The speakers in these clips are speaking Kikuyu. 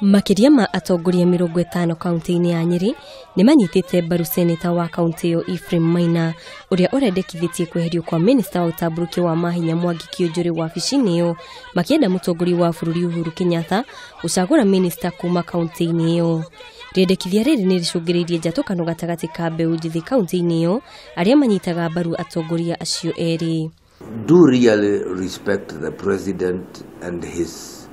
Makĩria ma atongoria 50 kaunti-inĩ ya Nyĩrĩ nĩmanyitĩte mbaru seneta wa kaunti ĩyo Ephraim Maina ũrĩa ũrendekithĩtie kweherio kwa minista wa ũtambũrũkia wa mahinya Mwangi Kiunjuri wabici-inĩ ĩyo, makĩenda mũtongoria wa bũrũri Uhuru Kenyatta gũcagũra minista kuma kaunti-inĩ ĩyo. Rĩendekithia rĩrĩ nĩrĩcũngĩrĩirie njatũkano gatagatĩ ka mbeũ njĩthĩ kaunti-inĩ ĩyo arĩa manyitaga mbaru atongoria acio erĩ. Do really respect the president and his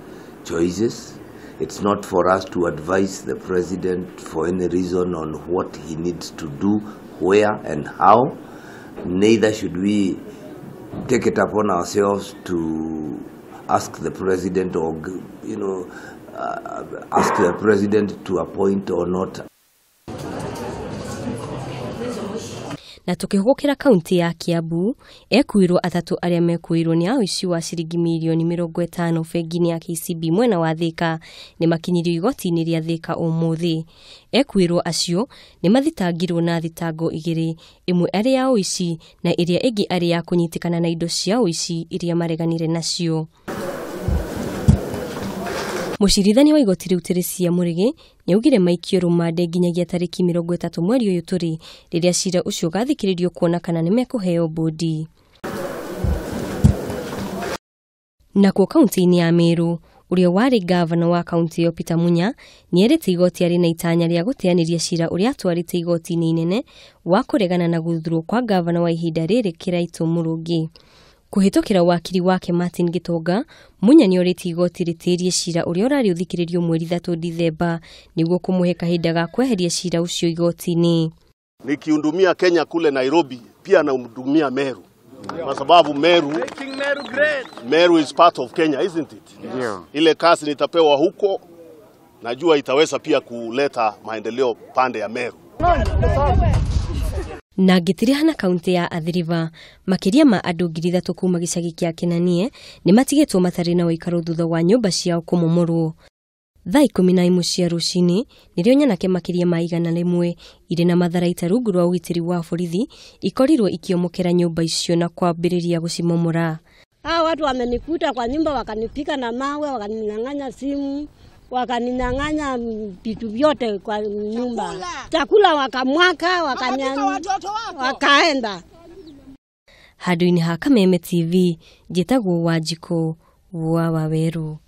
choices. It's not for us to advise the president for any reason on what he needs to do, where and how. Neither should we take it upon ourselves to ask the president or, you know, ask the president to appoint or not. Na tukihũgũkĩra kaunti ya Kiambu, ekuirwo atatũ arĩa mekuirwo nĩ ũici wa ciringi mirioni 50 bengi-inĩ ya KCB mwena wa Thika nĩmakinyirio igoti-inĩ rĩa Thika ũmũthĩ. Ekuirwo acio nĩmathitangirwo na thitango igĩrĩ, ĩmwe arĩ ya ũici na ĩrĩa ĩngĩ arĩ ya kũnyitĩkana na indo cia ũici iria mareganire nacio. Mũcirithania wa igoti rĩu Teresia Mũrĩgĩ nĩaugire maikio rũmande nginyagia tarĩki 30 mweri ũyũ tũrĩ, rĩrĩa cira ũcio ũgathikĩrĩrio kuona kana nĩmekũheo mbũndi. Nakuo kaunti-inĩ ya Meru, ũrĩa warĩ gavana wa kaunti ĩyo Peter Munya nĩerĩte igoti arĩ na itanya rĩa gũteanĩria cira ũrĩa atwarĩte igoti-inĩ inene wa kũregana na gũthurwo kwa gavana wa ihinda rĩrĩ Kĩraitũ Mũrũngĩ. Kũhĩtũkĩra wakiri wake Martin Gitonga, Munya nĩorĩtie igoti rĩtĩrie cira ũrĩa ũrarĩ ũthikĩrĩrio mweri 3 Dithemba nĩguo kũmũhe kahinda ga kweheria cira ũcio igoti-inĩ. Nikihudumia Kenya kule Nairobi, pia nahudumia Meru. Kwa sababu Meru is part of Kenya, isn't it? Yeah. Ile kazi nitapewa huko, najua itaweza pia kuleta maendeleo pande ya Meru. Na ngĩtirihana kaunti ya Athi River, makĩria ma andũ 3,000 kuma gĩcagi kĩa Kenanie nĩmatigĩtwo matarĩ na ũikaro thutha wa nyũmba ciao kũmomorwo. Thaa 11 cia rũcinĩ nĩrĩo nyanake makĩria ma 100 irĩ na matharaita rungu rwa ũgitĩri wa borithi ikorirwo ikiomokera nyũmba icio na kwambĩrĩria gũcimomora. Hao watu wamenikuta kwa nyumba, wakanipika na mawe, wakaninyang'anya simu, wakaninyang'anya vitu vyote kwa nyumba. Chakula wakamwaka, wakaenda. Handũ-inĩ ha Kameme TV, njĩtagwo Wanjikũ wa Waweru.